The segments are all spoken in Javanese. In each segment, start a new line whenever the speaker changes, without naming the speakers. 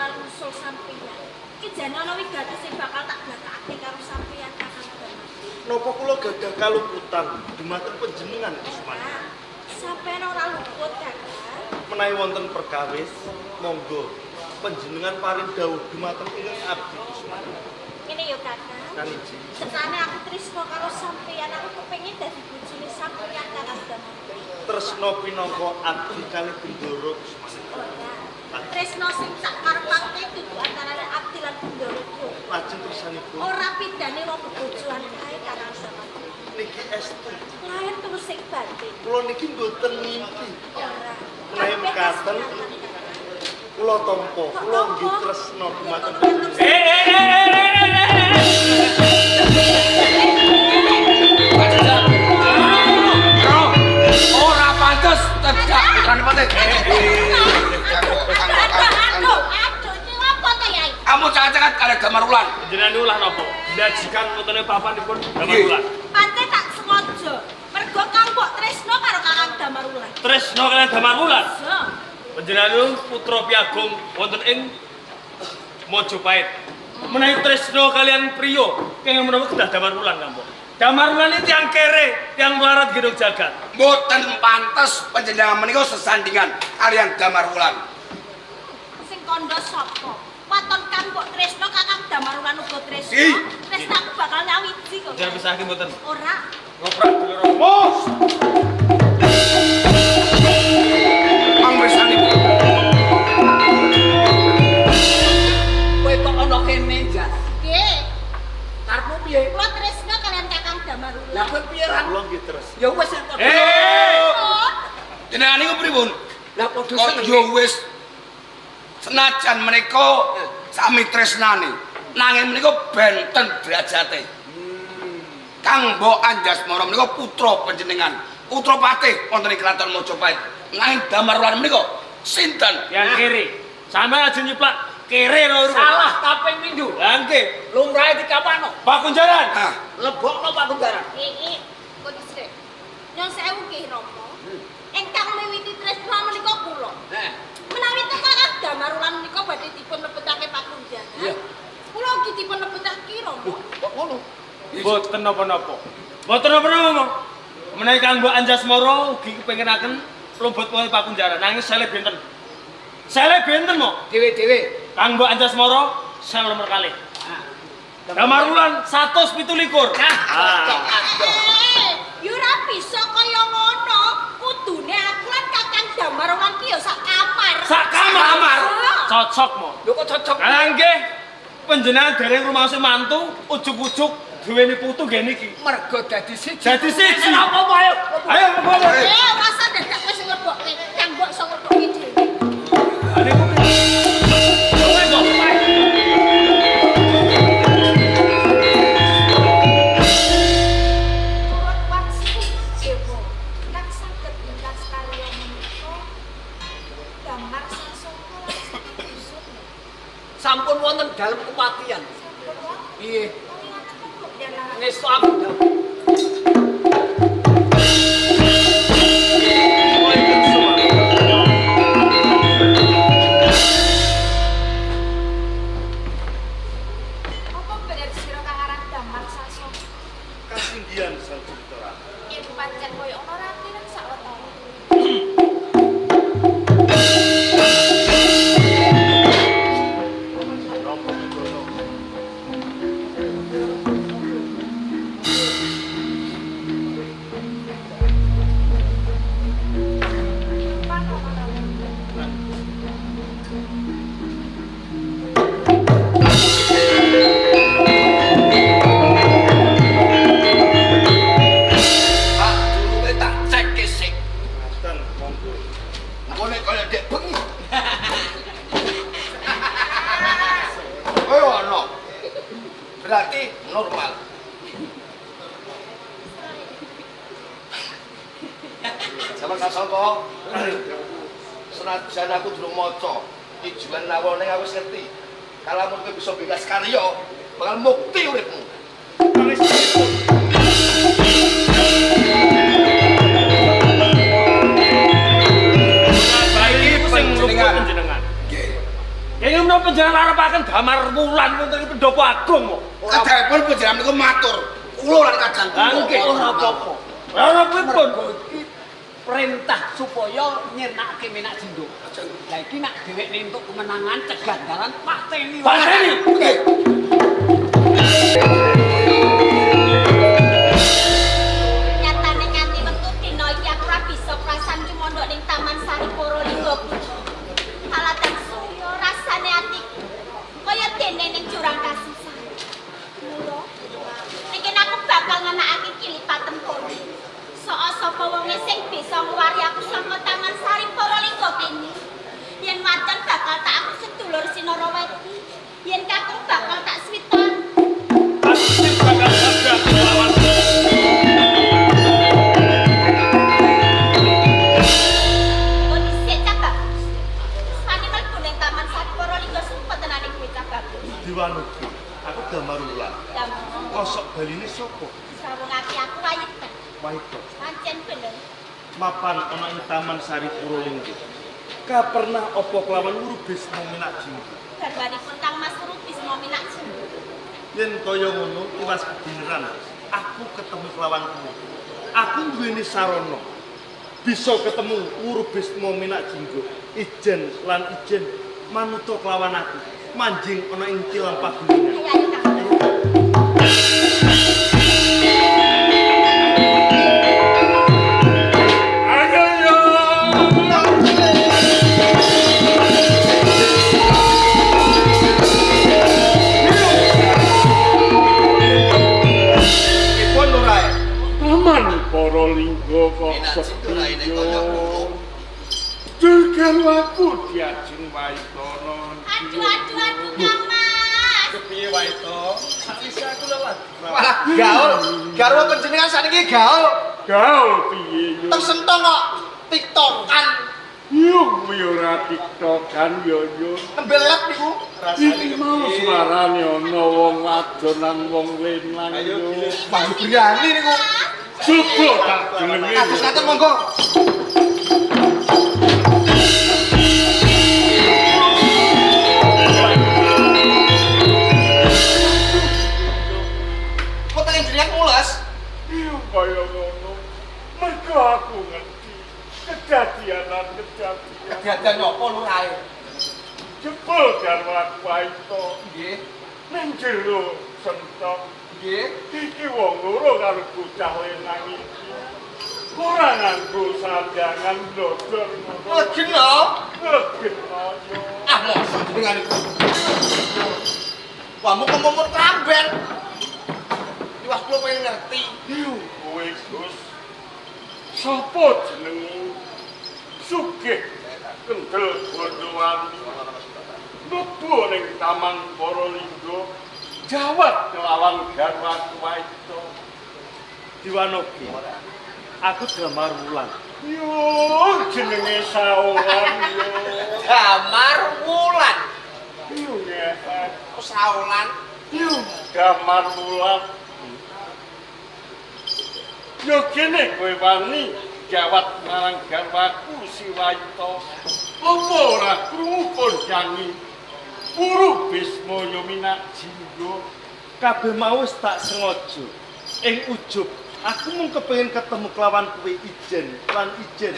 lan usul sampeyan. Iki jane ana wigati sing bakal tak blakake karo sampeyan Kakang Damar.
Napa kula gadah kaluputan dumateng panjenengan Kusmani?
Sampeyan ora luput, Kakang.
Menawi wonten perkawis, monggo panjenengan paring dawuh dumateng ingkang abdi Kusmani.
Ngene ya, Kakang.
Kaniji.
Tekane aku tresno karo sampeyan, aku kepengin dadi bojone sampeyan Kakang Damar.
Tresno pinangka abdi kalih Bendoro Kusmani.
Ora. Tresno sing tak karepake dudu antarane abdi lan Bendoro ki.
Lajeng tersanipun
Ora pindane wong bebojoan kae Kakang Damar.
Niki estu.
Lair terus sing batin.
Kula niki mboten ngimpi.
Ora.
Menawi mekaten kula tampa, kula nggih tresno dumateng
Ora pantes cedak putrane Patih.
Aduh, aduh, iki apa to, Yai?
Kamu cacat karo Damar Wulan.
Panjenengan niku lah napa? Ndajikan wonten papanipun Damar Wulan.
Pancen tak sengaja. Mergo Kang mbok tresno karo Kakang Damar Wulan.
Tresno kaliyan Damar Wulan.
Iya.
Panjenengan niku putra Piagung wonten ing Mojopahit. Menawi tresno kaliyan priya kenging menapa kedah Damar Wulan Kang Mbok. Damar Wulan iki tiyang kere, tiyang melarat gendong jagat.
Mboten pantes panjenengan menika sesandingan kaliyan Damar Wulan.
Sing kandha sapa? Waton Kang mbok tresno Kakang Damar Wulan uga tresno.
Ih.
Tresnaku bakal nyawiji kok.
Jenengan pisahke mboten?
Ora.
Ngoprak dulur. Oh!
Pangrisanipun.
Kowe kok ana kene, Jas?
Nggih.
Karepmu piye?
Kula tresno kaliyan Kakang Damar Wulan.
Lah kowe piye ra?
Kula nggih tresno.
Ya wis padha.
Oh,
Jenengan niku pripun?
Lah padha
Kok
seneng.
yo wis senajan menika sami tresnane, nanging menika benten derajate. Kang Mbok Anjasmara menika putra panjenengan, putra Patih wonten ing Kraton Majapahit. Nanging Damar Wulan menika sinten?
Yang kere. Sampeyan aja nyiplak kere lho.
Salah kaping pindho.
Lah nggih.
Lumrahe dikapano?
Pakunjaran.
Ah,
Lebokno Pakunjaran.
Iki kok dhisik. Nyun sewu nggih Rama. Ingkang miwiti tresna menika kula.
Heeh.
Menawi teng Kakang Damar Wulan menika badhe dipun lebetake Pakunjaran.
Iya.
Kula ugi dipun lebetake Rama.
Kok ngono?
Mboten napa-napa. Mboten napa-napa, Mo. Menawi Kang Mbok Anjasmara ugi kepenginaken mlebet wonten Pakunjaran nanging sele benten. Sele benten, Mo.
Dewe-dewe.
Kang Mbok Anjasmara sel nomor kalih.
Ah.
Damar Wulan 127.
Nah,
Ah.
Eh, yo ora bisa kaya ngono. Kudune aku lan Kakang Damar Wulan ki yo sak kamar.
Sak kamar.
Iya.
Cocok, Mo.
Lho kok cocok?
Lah nggih. Panjenengan dereng rumaose mantu ujug-ujug duweni putu nggih niki.
Mergo dadi siji.
Dadi siji.
Apa ayo?
Ayo, mlebu.
Eh, ora usah dadak wis nglebokke. Kang Mbok iso nglebokke dhewe.
Lah niku piye? Wes, Mo.
Turut wangsul dewa kang saged lintas karya menika Damar Sasongko lan Siti Dusun.
Sampun wonten dalem kepatihan.
Sampun wonten.
Piye?
Wong ngaten kok jalaran.
Ngesto aku dawuh.
Apa bener sira kang aran Damar Sasongko?
Kasinggihan Sang Cerita Ratu.
Yen pancen koyo ana rati nang sawetara.
Napa midono?
Pak dulure tak cek sik.
Ngaten monggo.
Engko nek kaya dek bengi. Kowe ono. Berarti normal. Sama Sasongko. Senajan aku durung maca, tujuan awalne aku wis ngerti. Kalamun kowe bisa bebas karya, bakal mukti uripmu.
Pangestunipun. Bayi sing mlebet panjenengan.
Nggih.
Kenging menapa panjenengan arepaken Damar Wulan wonten ing Pendopo Agung kok.
Kadangipun panjenengan niku matur kula lan kadang
Lah nggih.
Ora apa-apa.
Ora pripun.
Mergo iki perintah supaya nyirnake Minak Jinggo. Lah iki nak dheweke entuk kemenangan cegah dalan pateni.
Pateni.
Nggih.
Nyatane nganti wektu dina iki aku ora bisa krasan cumondhok ning Taman Sari Puralingga Putra. Alatan suyo rasane atiku kaya dene ning jurang kasusahan. Mula niki aku bakal ngenakake kilipat tempone. Soal sapa wonge sing bisa ngluwari aku saka Taman Sari Puralingga kene. Yen wadon bakal tak aku sedulur Sinarawati. Yen kakung bakal tak switan.
Pasti bakal saged melawan.
Kondisi cah bagus. Wani mlebu ning Taman Sari Puralingga sumpah tenane kuwi cah bagus.
Diwanugi, aku Damar Wulan.
Damar.
Kosok baline sapa?
Sawungake aku wayite.
Waito.
Pancen bener.
Mapan ana ing Taman Sari Puralingga. Kapernah apa kelawan Wuru Bisma Minak Jinggo?
Garwanipun Kang Mas Wuru Bisma Minak Jinggo.
Yen kaya ngono tiwas beneran aku ketemu kelawan kuwi. Aku duweni sarana bisa ketemu Wuru Bisma Minak Jinggo. Ijen lan ijen manuta kelawan aku. Manjing ana ing tilam pagulingan.
Ayo ayo Kang.
Ayo yo.
Pripun lurae?
Taman Puralingga kok sepi yo. Jur aku diajeng Waitana.
Aduh aduh aduh Kang Mas.
Kepiye Waito? Sakwise aku lelah.
Walah, gaul. Garwa panjenengan sakniki gaul.
Gaul piye yo?
Teng sentong kok tiktokan.
Yo kuwi ora tiktokan yo yo.
Nembe lep niku.
Iki mau suarane ana wong wadon lan wong lanang yo.
Wah, berani niku.
Coba tak delenge.
Kados ngaten monggo. Wetenge jenengan mules.
Iya kaya ngono. Mergo aku ngerti kedadianan kedadian.
Kedadian apa lurae?
Jebul garwaku Waito.
Nggih.
Ning jero sentong.
Nggih.
Iki wong loro karo bocah lanang iki. Ora nganggo sandangan ndodor ngono.
Legen lho.
Legen ayo.
Ah, mosok jenengan iku. Wah, mung ngomong klamben. Liwas kula pengen ngerti.
Yo kowe Gus. Sopo jenengmu? Sugih kendel Gondowani. Mlebu ning Taman Puralingga, jawab kelawan garwaku Waito.
Diwanogi. Aku Damar Wulan.
Yo jenenge Saolan yo.
Damar Wulan.
Yo ngefek.
Kok Saolan?
Yo Damar Wulan. Yo kene kowe wani jawab marang garwaku si Waito. Apa ora krungu kondhangi Wuru Bisma yo Minak Jinggo.
Kabeh mau wis tak sengaja. Ing ujub aku mung kepengin ketemu kelawan kowe ijen lan ijen.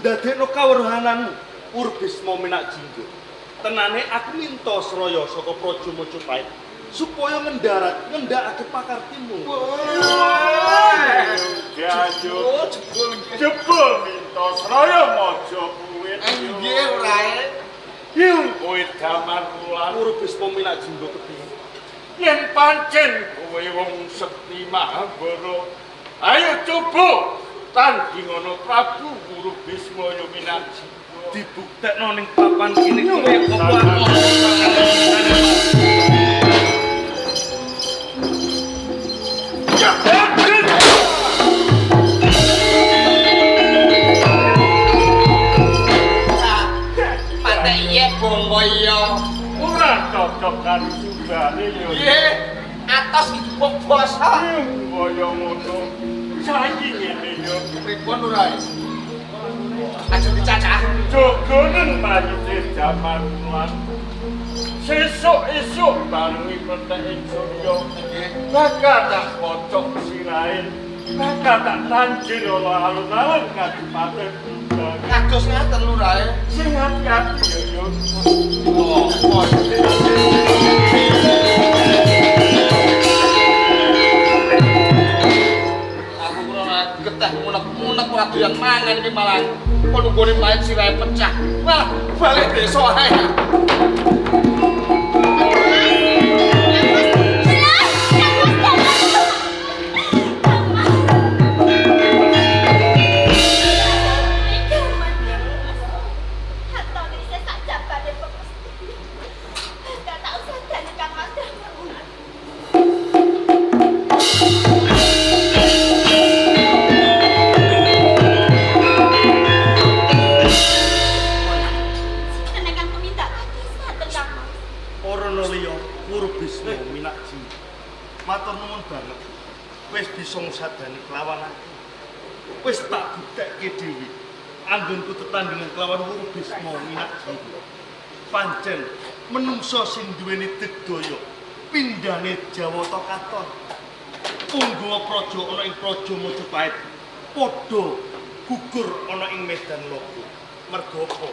Ndadekno kawruhananmu Wuru Bisma Minak Jinggo. Tenane aku minta sraya saka Praja Majapahit supaya ngendarat ngendhakake pakartimu.
Jajo
Oh, jebul nggih.
jebul minta sraya Majapahit.
Nggih lurae.
Yo kowe Damar Wulan.
Wuru Bisma Minak Jinggo kepiye?
Yen pancen kowe wong sekti Mahabara, ayo coba tandingono Prabu Guru Bisma yo Minak Jinggo.
Dibuktekno ning papan kene kowe apa aku.
Patek iya bongko iya.
Ora cocok karo sumbane yo.
Nggih. Atos iki wong basa.
Kaya ngono. Saiki ngene yo.
Pripun lurae? Aja dicacah.
Jogonen mayite Damar Wulan. Sesuk esuk barengi peteking surya. Bakal tak pocok sirahe. Bakal tak tanjir ana alun-alun kadipaten Bintang.
Kados ngaten lurahe.
Sing ati-ati ya yo.
Oh, aku ora geteh munek-munek ora doyan mangan iki malah kono nggone pahit sirahe pecah. Wah, balik desa ae.
Matur nuwun banget. Wis bisa ngusadani kelawan aku. Wis tak buktekke dhewe. Anggonku tetandhingan kelawan Wuru Bisma Minak Jinggo. Pancen menungso sing duweni digdaya pindhane Jawata katon. Punggawa praja ana ing praja Majapahit padha gugur ana ing medan laga. Merga apa?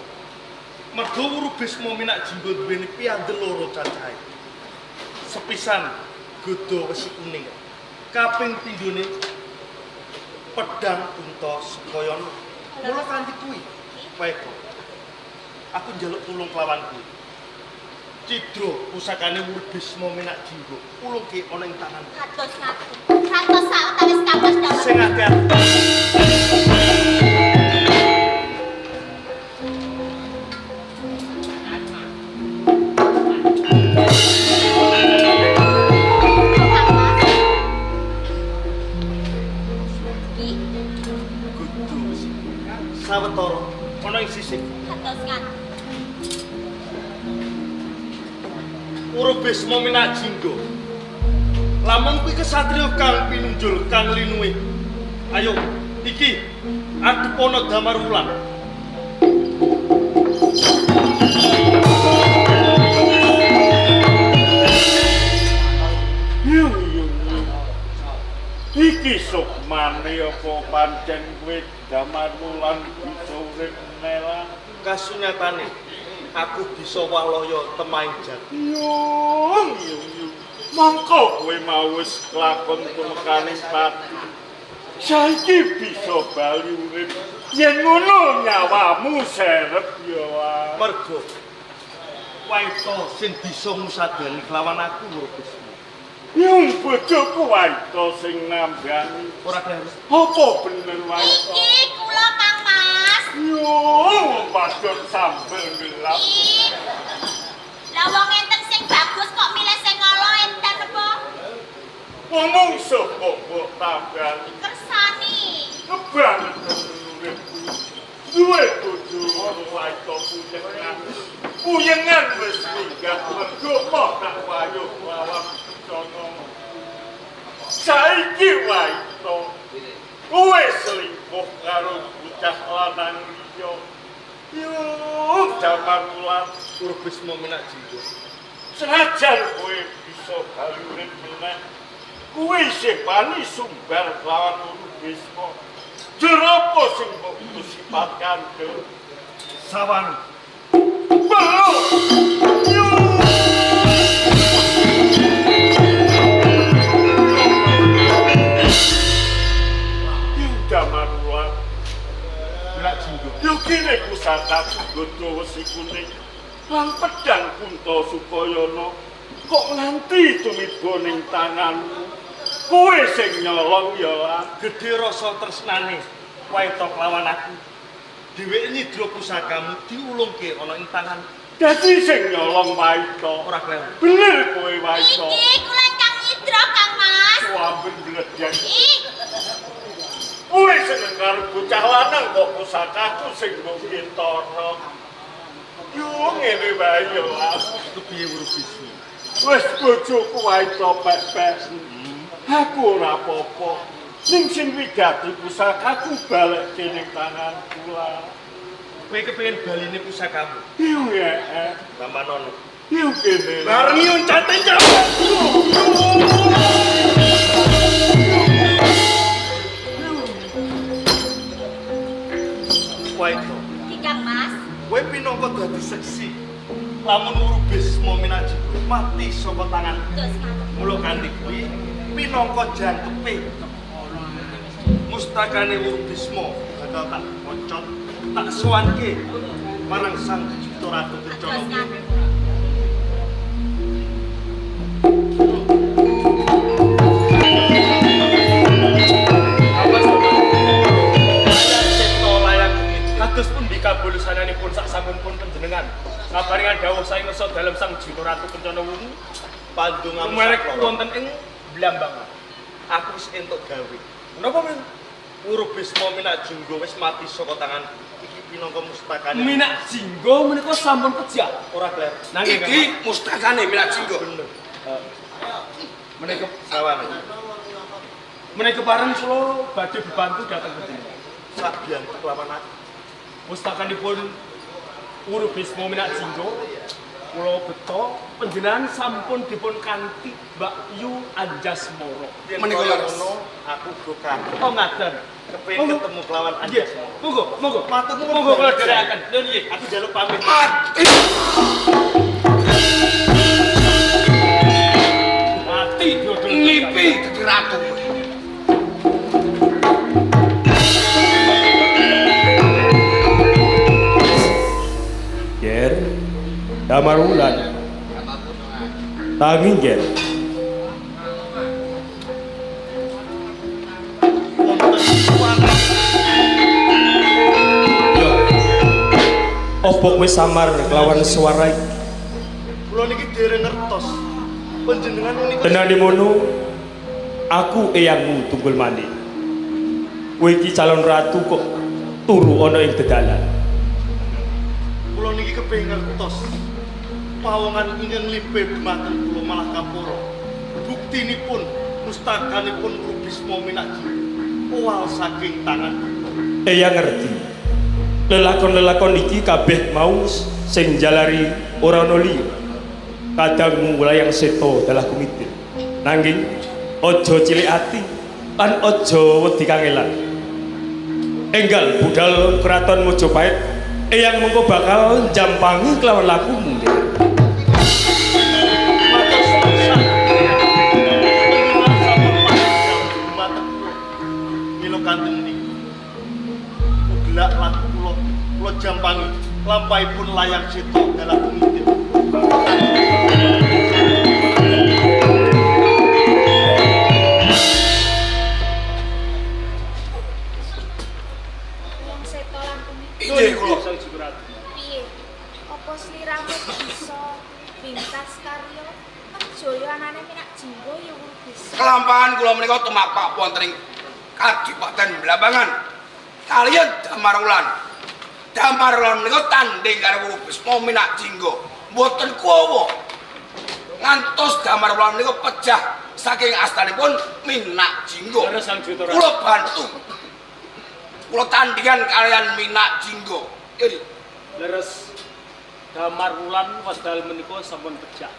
Merga Wuru Bisma Minak Jinggo duweni piyandel loro cacahe. Sepisan godha wesi kuning. Kaping pindhone pedang Kunta Sukayana. Mula kanthi kuwi, Waeka. Aku njaluk tulung kelawan kuwi. Cidra pusakane Wuru Bisma Minak Jinggo ulungke ana ing tangan.
Kados ngaten. Kados sawetawis kados dawa.
Sing ati-ati. Sawetara ana ing sisih.
Kados ngaten.
Wuru Bisma Minak Jinggo. Lamun kuwi kesatriya kang pinunjul kang linuwih. Ayo iki adepana Damar Wulan.
Yung yung. Iki sukmane apa pancen kowe Damar Wulan bisa urip nela?
Kasunyatane aku bisa waloyo temaing jati.
Yung yung yung. Mongko kowe mau wis kelakon tumekaning pati. Saiki bisa bali urip. Yen ngono nyawamu serep ya wae.
Mergo Waita sing bisa ngusadani kelawan aku Wuru Bisma.
Yung bojoku Waita sing nambani.
Ora kleru.
Apa bener Waita?
Iki kula Kang Mas.
Yo, padon sambel gelap.
Lah wong enten sing bagus kok milih sing ala enten apa?
Wong mungsuh kok mbok tambani.
Kersani.
Kebangetan uripku. Duwe bojo Waita puyengan. Puyengan wis minggat mergo moh tak wayuh lawan Jono. Saiki Waita kowe selingkuh karo bocah lanang liya. Yo, Damar Wulan
Wuru Bisma Minak Jinggo.
Senajan kowe bisa bali urip meneh, kowe isih wani sumbar lawan Wuru Bisma. Jur apa sing mbok sifat kandel?
Sawan.
Belum. Yo. Damar Wulan
Minak Jinggo.
Yo kene pusaka godha wesi kuning lan pedang Kunta Sukayana kok nganti tumiba ning tanganmu. Kowe sing nyolong ya lah.
Gedhe rasa tresnane Waita kelawan aku. Dheweke nyidra pusakamu diulungke ana ing tangan.
Dadi sing nyolong Waita.
Ora kleru.
Bener kowe Waita.
Iki kula ingkang nyidra Kang Mas.
Wamben bledek.
Iki
Kowe seneng karo bocah lanang kok pusakaku sing mbok ketara. Yo ngene wae ya lah.
Kepiye Wuru Bisma?
Wis bojoku Waita pek-pek. Aku ora apa-apa. Ning sing wigati pusakaku balekke ning tanganku lah.
Kowe kepengin baline pusakamu.
Iya,
Tampan ono.
Yuk kene.
Barengi oncate jauh. Waito.
Ki Kang Mas.
Kowe pinangka dadi seksi. Lamun Urubisma Minaji mati saka tangan.
Terus ngaten.
Mula kanthi kuwi pinangka jangkepe mustakane Urubisma bakal tak pocot, tak sowanke marang Sang Juta Ratu
Terus
Kencana.
ngaten.
Kados pundi kabulusananipun sak sampunipun panjenengan ngabaringan dawuh saking ngersa dalem Sang Juta Ratu Kencana Wungu
Pandongamu
lumerek
sakloro.
wonten ing Blambangan.
Aku wis entuk gawe.
Menapa men?
Urubisma Minajunggo wis mati saka tanganku. Iki pinangka mustakane.
Minak Jinggo menika sampun pejah.
Ora kler.
Nanging
Iki mustakane Minak Jinggo.
Bener.
Menika
Sawangan.
menika bareng kula badhe bebantu dhateng panjenengan.
Sabiyantu kelawan aku.
Pustakanipun Urubisma Minak Jinggo kula beto panjenengan sampun dipun kanthi Mbak Yu Anjasmara.
Yen
Menika
kaya
leres.
ngono, aku uga kaget.
Oh ngaten.
Kepengin
Monggo.
ketemu kelawan
Nggih.
Anjasmara.
Monggo, monggo.
Matur nuwun.
Monggo kula dherekaken. Lho nggih.
Aku njaluk pamit.
Mati.
Mati dodol.
Ngipi dadi ratu.
Ger. Damar Wulan. Tangi ger.
Wonten suara
Yo. Opo kowe samar kelawan suara iki?
Kula niki dereng ngertos. Panjenengan menika
Tenane mono, aku eyangmu Tunggul Manik. Kowe iki calon ratu kok turu ana ing dedalan.
Kula niki kepengin ngertos. Pawongan ingkang lipe dhumateng kula malah kapura. Buktinipun mustakanipun Rubisma Minaji owal saking tangan kula.
Eyang ngerti. Lelakon-lelakon iki kabeh mau sing jalari ora ana liya. Kadangmu layang seta dalah kumitir. Nanging aja cilik ati lan aja wedi kangelan. Enggal budal kraton Majapahit, eyang mengko bakal njampangi kelawan lakumu. Dik.
Matur suwun sanget. Panjenengan sampun panjang dhumateng kula. Mila kanthi niku ugelak laku kula, kula jampangi lampahipun layang seta dalah kumitir.
Wong seto lan kumitir.
Inggih kula.
Piye? Apa sliramu bisa bintas karya Jaya anane Minak Jinggo ya bisa.
Kelampahan kula menika tumapak wonten ing Kadipaten Blambangan. Kaliyan Damar Wulan. Damar Wulan menika tanding karo Urubisma Minak Jinggo. Mboten kuwawa. Ngantos Damar Wulan menika pejah saking astanipun Minak Jinggo. Kula bantu. Kula tandingan kaliyan Minak Jinggo. Nggih.
Leres Damar Wulan wekdal menika sampun pejah.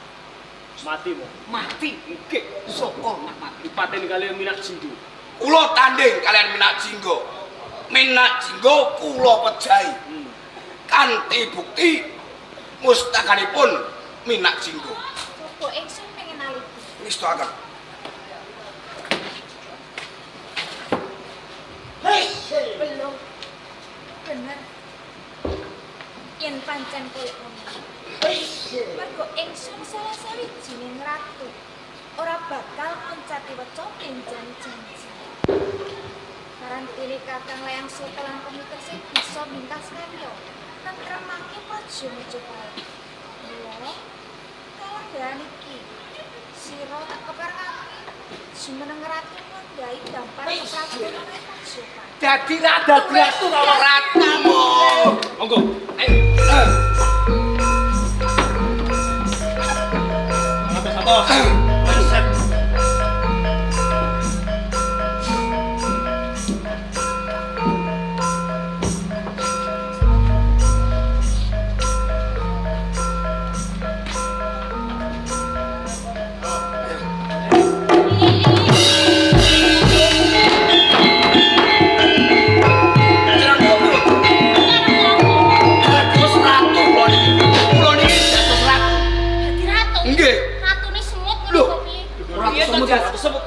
Mati mo.
Mati.
Nggih.
Saka nak mati.
Dipateni kaliyan Minak Jinggo.
Kula tanding kaliyan Minak Jinggo. Minak Jinggo kula pejahi. Kanthi bukti mustakanipun Minak Jinggo.
Coba ingsun pengen alibi.
Nistakaken.
Belum. Bener. Yen pancen koyo ngono. Mergo ingsun salah sawijining ratu ora bakal ngoncati weca plenjani janji. Karantine Kakang Layang Seta lan Kumitir sing bisa mintas karya nentremake praja Majapahit. Mula kalanggahan iki sira tak keparengake jumeneng ratu ngandhahi dampar keprajan ana ing Majapahit.
Dadi ratu.
Dadi ratu ratumu.
Monggo. Ayo. Atos-atos.
Resep.
Nggih.
Ratune semut ngono
Lho.
kok piye?
Piye to, Jas?
Semut.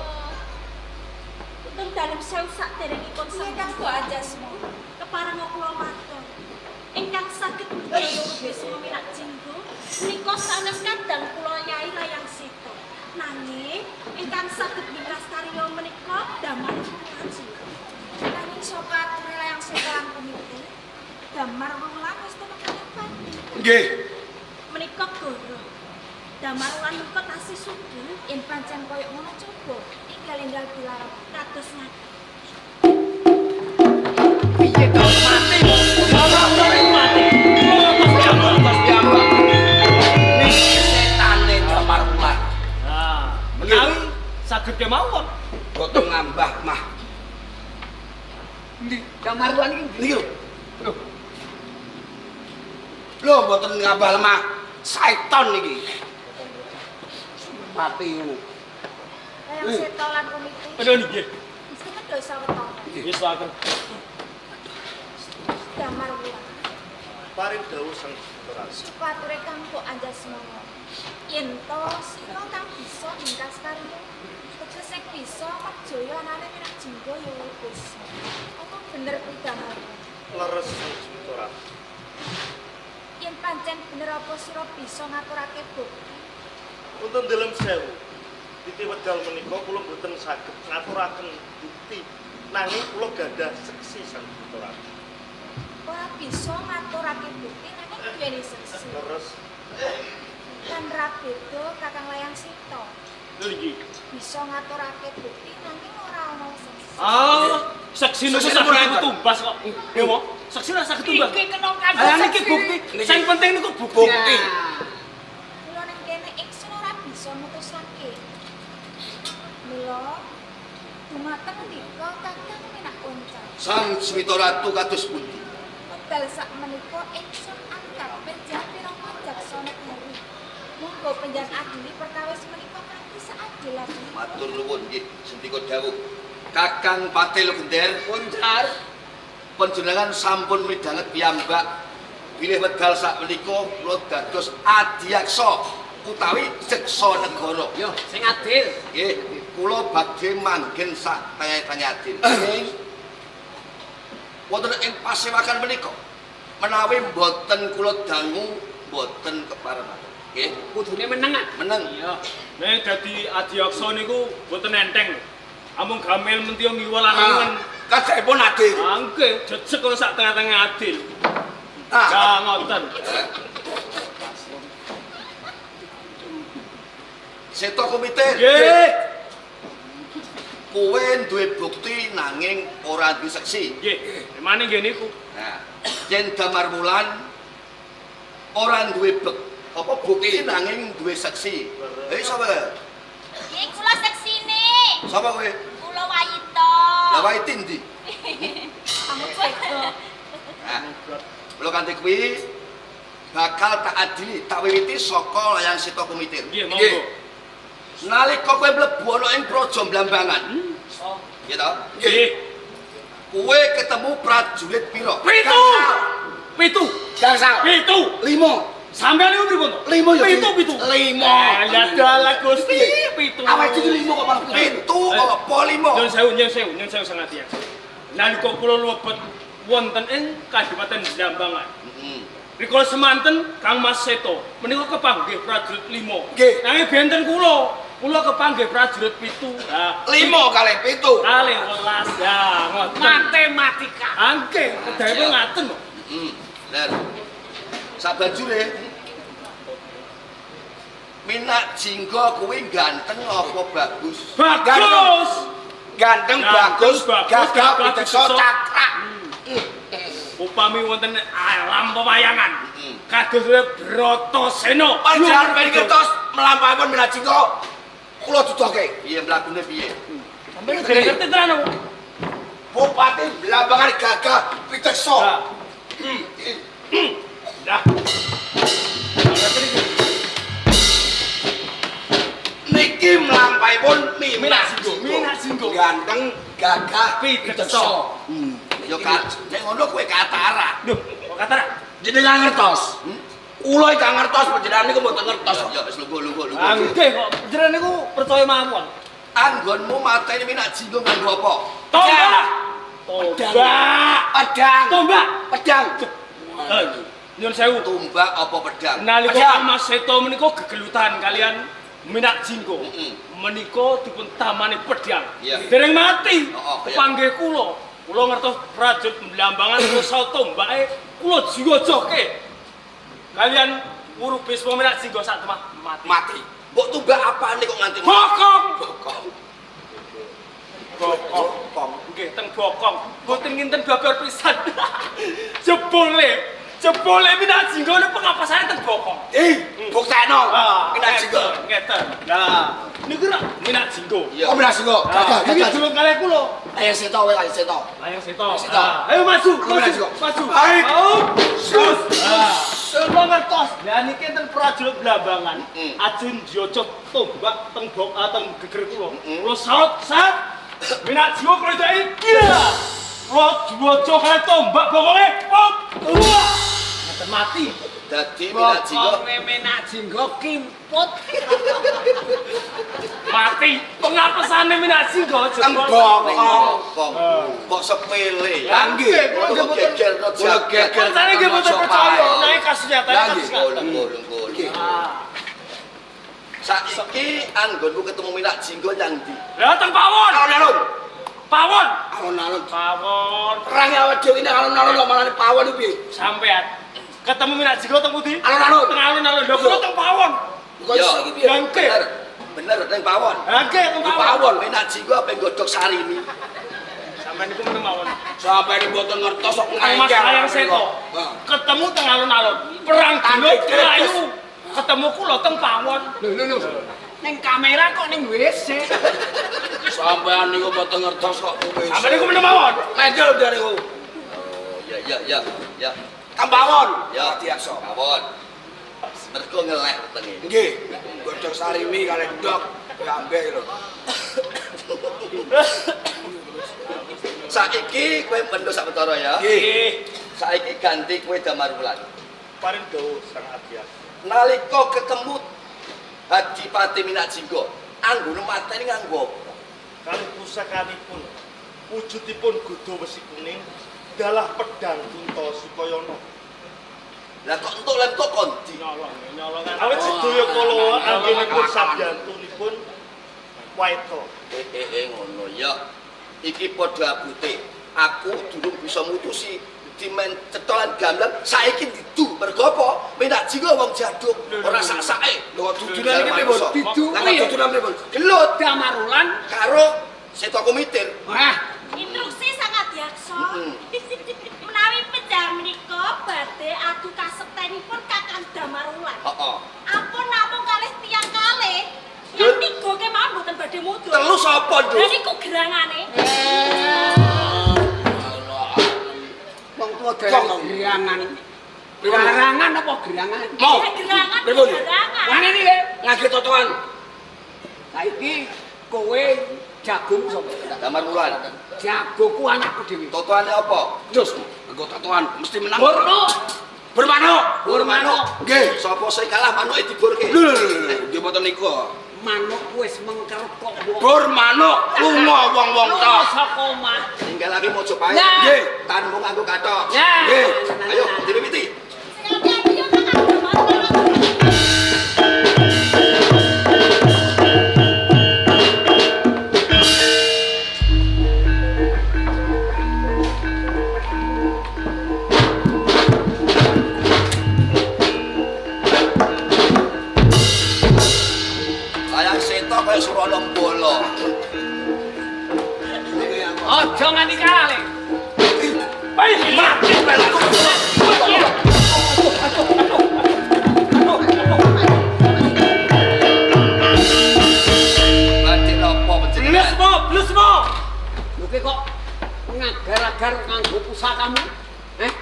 Wonten dalem sewu saderengipun
Piye Kang Mbok Anjasmara?
Keparenga kula matur. Ingkang saged mujaya Bisma Minak Jinggo menika sanes kadang kula Yai Layang Sita. Nanging ingkang saged bingkas karya menika Damar Wulan.
Nanging saka ature Layang Seta lan Kumiti, Damar Wulan wis tumekane pati.
Nggih.
Menika goro. Damar Wulan menika tasih sugeng
Yen pancen koyo ngono coba enggal-enggal dilarang.
kados ngaten.
Piye to mati?
Mati.
Ngertos piyambak. Niki setane Damar Wulan.
Nah, menawi saged kemawon.
Boten ngambah mah.
Ndi? Damar Wulan iki ndi?
Niki lho. Lho. Lho mboten ngambah lemah. Setan niki. Mati ngono.
Layang Seta lan Kumiti
Aduh nggih.
mesti medhok sawetara.
Wis akan.
Damar Wulan.
Paring dawuh Sang Gusti Ratu.
Supature Kang Mbok Anjasmara. Yen to sira kang bisa bingkas karya, teges sing bisa merjaya anane Minak Jinggo ya Bisma. Apa bener kuwi Damar?
Leres Sang Gusti Ratu.
Yen pancen bener apa sira bisa ngaturake bukti?
Wonten dalem sewu. Titi wedal menika kula mboten saged ngaturaken bukti nanging kula gadah seksi Sang Gusti Ratu.
Ora bisa ngaturake bukti nanging duweni seksi.
Leres
Kan ra beda Kakang Layang Seta.
Lho nggih.
Bisa ngaturake bukti nanging ora ana seksi.
Ah, seksi niku
Seksi
saged
niku
tumbas kok. Nggih, Mo. Seksi ora saged tumbas.
Iki kena kanggo
Lah niki
seksi.
bukti. Sing penting niku bukti.
Bukti.
Kula ning kene ingsun ora bisa mutusake. Mula dumateng ndika Kakang Minak Uncal.
Sang Swita Ratu kados pundi?
Wekdal sak menika ingsun angkat penjahat pinangka jaksa negari. Monggo panjenengan adili perkawis menika kanthi seadil-adilipun.
Matur nuwun nggih sendika dawuh. Kakang Patil Gender
Uncar.
panjenengan sampun midhanget piyambak bilih wedal sak menika kula dados adhyaksa utawi jaksa negara.
Yo, sing adil.
Nggih, kula badhe manggen sak tanya-tanya adil. Nggih. Wonten ing pasewakan menika menawi mboten kula dangu mboten kepareng. Nggih,
Kudune meneng ah.
meneng.
Iya.
Nek dadi adhyaksa niku mboten enteng lho. Amung gamel mentiya ngiwa lan nengen.
Kadhaipun adil.
Ah nggih, jejeg kok sak tengah-tengah adil.
Ah,
Ya ngoten.
Seto Komite.
Nggih.
Kowe duwe bukti nanging ora duwe seksi.
Nggih, emane nggih niku.
Nah, yen Damar Wulan ora duwe apa bukti nanging duwe seksi. Hei sapa kae?
Nggih kula seksine.
Sapa kowe?
Kula Wayita.
Lah wae ndi?
Kamu cego.
Nah, kula kanthi kuwi bakal tak adili, tak wiwiti saka Layang Seta Kumitir.
Nggih, monggo.
Nalika kowe mlebu ana ing Praja Blambangan. Nggih to?
Nggih.
Kowe ketemu prajurit pira?
Pitu. Pitu.
Gangsal.
Pitu.
Limo.
Sampeyan niku pripun to?
Limo ya.
Pitu, pitu.
Limo.
Lah dalah Gusti, pitu.
Awake dhewe limo kok malah
Pitu apa limo?
Nyun sewu, nyun sewu, nyun sewu sangat ya. Nalika kula mlebet wonten ing Kadipaten Blambangan.
Heeh.
Rikala semanten Kang Mas Seto menika kepanggih prajurit 5.
Nggih.
Nanging benten kula, kula kepanggih prajurit 7. Nah,
Limo kalih pitu.
kalih 12. Ya, ngoten.
Matematika.
Angke, kedahipun ngaten kok.
Heeh. Bener. Sabanjure Minak Jinggo kuwi ganteng apa bagus?
Bagus.
Ganteng
Ganteng,
bagus,
bagus,
gagah
gagah,
pideksa
pideksa.
cakrak.
Upami wonten alam pewayangan.
Heeh.
Kados Bratasena.
Panjenengan ben ngertos mlampahipun Minak Jinggo kula dudoke.
Piye mlakune piye?
Sampeyan dereng ngerti tenan apa?
Bupati Blambangan gagah pideksa.
Nah. Lah.
Niki mlampahipun Minak
Jinggo. Minak Jinggo.
Ganteng, gagah,
Pideksa.
Ya nek ngono kowe katara.
Lho, kok katara?
Jenengan ngertos.
Kula iki gak ngertos panjenengan niku mboten ngertos. Ya wis lungguh-lungguh.
Ah nggih kok panjenengan niku percaya mawon.
Anggonmu mateni Minak Jinggo nganggo apa?
Tombak. Tombak.
Pedang.
Tombak.
Pedang.
Nyun sewu.
Tombak apa pedang?
Nalika Kang Mas Seto menika gegelutan kalian Minak Jinggo. Menika dipun tamani pedang. Dereng mati. Kepanggih kula. Kula ngertos prajurit Blambangan rusa tombake kula jiwojoke. Kalian Wuru Bisma Minak Jinggo sak temah mati.
Mati. Mbok tumbak apane kok nganti
bokong.
Bokong.
Bokong. Nggih, teng bokong. Mboten nginten babar pisan. Jebule. Jebule Minak Jinggo niku pengapasane teng bokong.
Buktekno. Minak Jinggo.
Ngeten. Lah, niku rak Minak Jinggo.
Oh, Minak Jinggo.
Iki durung kalih kula.
Ayo seto kowe, ayo seto.
Ayo seto. Ayo maju, maju, maju.
Ayo.
Sus. Kula ngertos. Lah niki enten prajurit Blambangan. Ajeng njojot tombak teng bok teng geger kula. Kula saut sat. Minak Jinggo kula iki. Kula juwojo kali tombak bokonge. Pop. Ngeten mati.
Dadi Minak Jinggo.
Bokonge Minak Jinggo kimput.
Mati. Pengapesane Minak Jinggo
teng bokong. Kok sepele.
Lah nggih, kula nggih mboten
kula geger.
Kancane nggih mboten percaya. Nek kasus nyatane
kasus. Lungguh. Saiki anggonku ketemu Minak Jinggo nyang ndi?
Lah teng pawon.
Alun-alun.
Pawon.
Alun-alun.
Pawon.
Perang awake dhewe nek alun-alun kok malah pawon iki piye?
Sampean ketemu Minak Jinggo teng pundi?
Alun-alun.
Teng alun-alun. Lho kok teng pawon.
Kok iso iki piye?
Bener.
Bener teng pawon.
Ha nggih teng
pawon. Minak Jinggo ape nggodhog sarimi.
Sampeyan niku meneng mawon.
Sampeyan mboten ngertos kok
Mas Layang Seto. Ketemu teng alun-alun. Perang gelut mlayu. Ketemu kula teng pawon.
Lho lho lho. Ning kamera kok ning WC.
Sampeyan niku mboten ngertos kok WC.
Sampeyan niku meneng mawon.
Mendel niku. Oh, ya ya ya ya. Teng pawon. Ya diaksa. Pawon. Mergo ngeleh wetenge.
Nggih. Godhog sarimi kalih ndok ambe lho.
Saiki kowe mendo sak perkara ya.
Nggih.
Saiki ganti kowe Damar Wulan.
Paring dawuh Sang Adyaksa.
Nalika ketemu Adipati Minak Jinggo, anggone mateni nganggo apa?
Kalih pusakanipun wujudipun gudha wesi kuning dalah pedang Kunta Sukayana.
Lah kok entuk lan kok kondi?
Nyolong.
Awit sedaya kala anggenipun sabiyantunipun waeta.
Ngono ya. Iki padha abute. Aku durung bisa mutusi dimen cetolan gamelan saiki didu mergo apa? Minak Jinggo wong jaduk ora sak-sake.
Lho dudunan iki pripun?
Didu
Lah dudunan pripun?
Gelut
Damar Wulan
karo Seto Kumitir.
Wah,
instruksi Sang Adyaksa. Menawi penjahat menika badhe adu kasektenipun Kakang Damar Wulan.
Heeh.
Ampun namung kalih tiyang kalih. Yang tiga kemawon mboten badhe mudhun.
Telu sapa, Nduk?
Lha niku gerangane.
Wong tuwa dereng gerangan. Gerangan apa gerangan?
Mau.
Gerangan.
Pripun?
Gerangan.
Wah ngene iki.
Ngage totoan.
Saiki kowe jagomu sapa?
Damar Wulan.
Jagoku anakku dhewe.
Totoane apa?
Jos, nggo totoan mesti menang.
Burno.
Bermanuk.
Bermanuk.
Nggih, sapa sing kalah manuke diburke.
Lho lho lho, nggih mboten niku.
Manuk wis mengkerut kok mbok.
Bur manuk lunga wong-wong tok.
Saka omah.
Tinggalake Mojopahit.
Nggih,
tanpa nganggo kathok.
Nggih.
Ayo diwiwiti.
Sing ati-ati yo Kakang Damar Wulan.
Layang Seto kaya Surana Mbala.
Aja nganti kalah, Le.
Baik, mati pelak.
Batik napa panjenengan?
Blusmo, blusmo.
Lho kowe kok ngagar-agar nganggo pusakamu? Eh?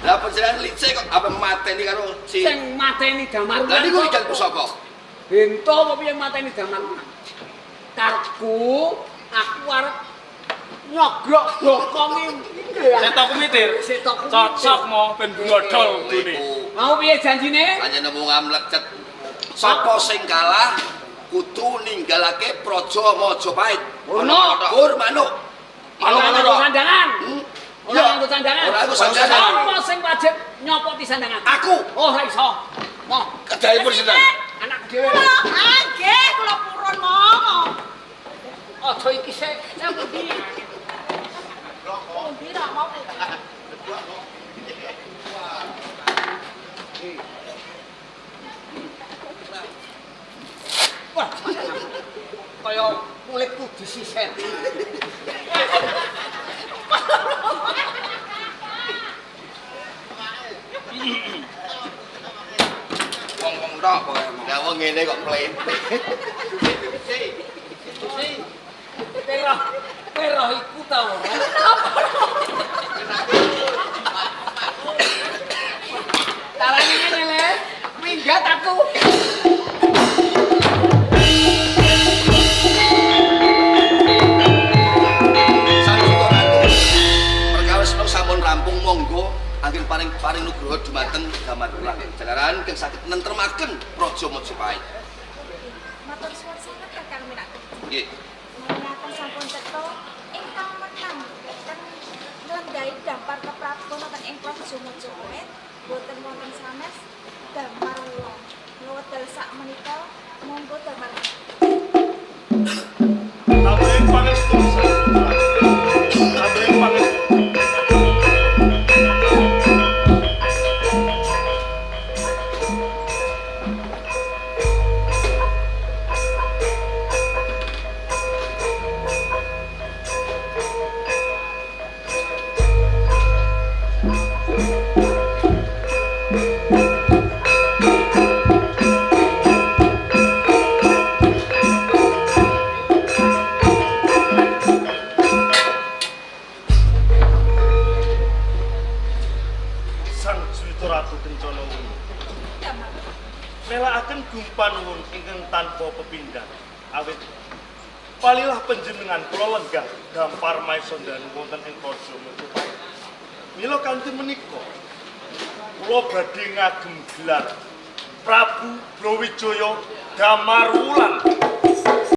Lah panjenengan licik kok apa mateni karo si
Sing mateni Damar Wulan.
Lah niku ikan pusaka.
Bento apa piye mateni Damar Wulan? Karepku aku arep Nyogrok bokonge.
Setok kumitir.
Setok kumitir.
Cocok mau ben bodol kudune.
Mau piye janjine?
Panjenengan ngamlecet. Sapa sing kalah kudu ninggalake Praja Majapahit.
Ono.
Gur manuk.
Ora nganggo sandangan. Ora nganggo sandangan.
Ora nganggo sandangan.
Sapa sing wajib nyopoti sandangan?
Aku.
Oh, ora iso. Moh.
Kedahipun sinten?
Anak dhewe.
Kula nggih, kula purun mo.
Aja iki sik. Nang pundi?
Pundi ra mau.
Wah, kaya kulitku disiset.
Wong-wong tok pokoke.
Lah wong ngene kok mlete.
Pero iku ta ora. Tarane ngene le, minggat aku.
Sampun rampung monggo anggen paring nugroho dumateng Damar Wulan. Jalaran ingkang saged nentremaken Praja Majapahit.
Matur suwun sanget Kakang Minak.
Nggih.
Menawi sampun cetha ingkang menang ten nglenggahi dampar keprabon wonten ing Praja Majapahit boten wonten sanes Damar Wulan. Wekdal sak menika monggo Damar.
Tambahin pangestu. Tambahin pangestu. Panuwun ingkang tanpa pepindhan awit palilah panjenengan kula lenggah dampar maisandanu wonten ing Praja Majapahit. Mila kanthi menika kula badhe ngagem gelar Prabu Brawijaya Damar Wulan.